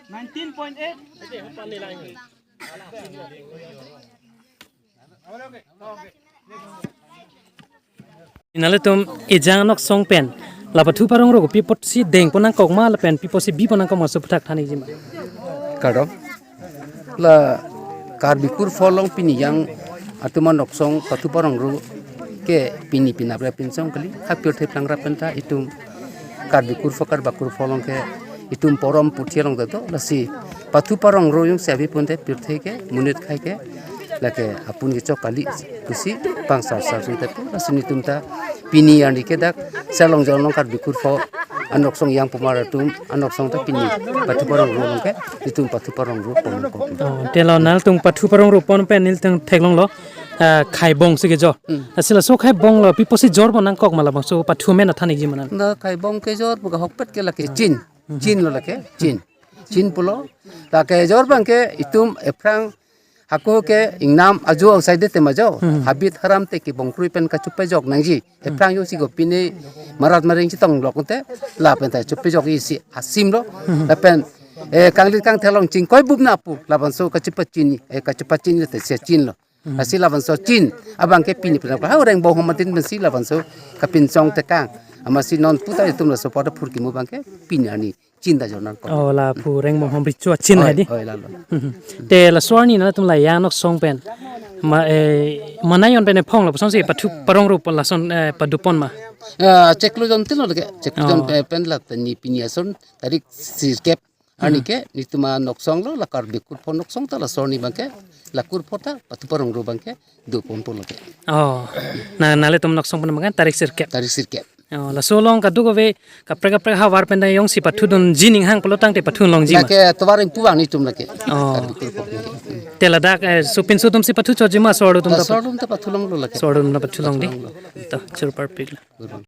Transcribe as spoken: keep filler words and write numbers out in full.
Nineteen point eight. Nanglitum ejang anoksong pen la pathu parong ro pi apotsi dengpon nangkok ma lapen pi apotsi bipon nangkok ma laso aphuthak than-ikji ma? Kardom. La Karbi kurpho along pini ejang atum anoksong pathu parong ro ke pini pinap ra pinsong kali, ha pirthe plang ra penta itum Karbi kurpho, Karbak kurpho along ke itum porom puthi along ta do, lasi pathu parong ro jongsi avi pon te pirthe ke monit akhei ke lake apun kechok kali pusi pangsarsar sung te pu, lasi netum ta pini arni ke dak Sarlongjong along Karbi kurpho anoksong ejang pumar atum anoksong ta pini pathu parong ro along ke netum pathu parong ro pon ko. Oh, te lo nanglitum pathu parong ro pon pen nelitum theklonglo, ah, khaibong si kejor. Hmm. Lasi laso khaibong lo pi apotsi jorpon nangkok ma labangso pathu amen than-ikji ma nang? Na khaibong kejor pu ahokpet ke lake chin. Hmm. Chin lo lake, chin. Chin pulo. Lake jor abang ke itum ephrang hako ke ingnam ajo angsai det tema jo. Hmm. Habit haram te kibong krui pen kachepajok nangji. Hmm. Ephrang jongsi kopine marat mareng chetong lok te lapen ta chepajok isi asim lo. Hmm. Lapen, eh, kanglit kangthe along chingkoi bup na pu labangso kachepachin, eh, kachepachin te se chin lo. Hmm. Lasi labangso chin abang ke pini pini ha Rengbong Hom atin pensi labangso kapinsong tekang. Amatsi non puta itum laso pada phurkimo abang ke pini arni chin ta jornang ko. Oh, la phu Rengbong Hom recho chin. Oi, hai di. Oi, lalo. Hmm. Te laso arni nanglitum la ejang anoksong pen ma, eh, manai-on pen ephong lapuson si pathu parong ro pon lason, eh, padupon ma? Ah, chiklo jon tin lo lake. Chiklo jon, oh, pe-, pen la tani pini ason tarik sirkep arni, hmm, ke netum anoksong lo, la Karbi kurpho anoksong ta laso arni abang ke la kurpho ta pathu parong ro abang ke dopon pon lake. Oh. Na, nanglitum anoksong pen abang ke tarik sirkep. Tarik sirkep. Oh, laso along kadokave kaprek kaprek ahavar pen ta jongsi pathudunji ning hang pulo tangte pathulongji ma? Lake tovar ingpu abang netum lake. Oh. Karbi kurpho. Te ladak, eh, sopinso atum si pathuchotji ma, so-arlo atum ta? So-arlo atum ta pathulonglo lake. So-arlo atum ta pathulong di. Pathulonglo. To, choro parpik lo. Kurang.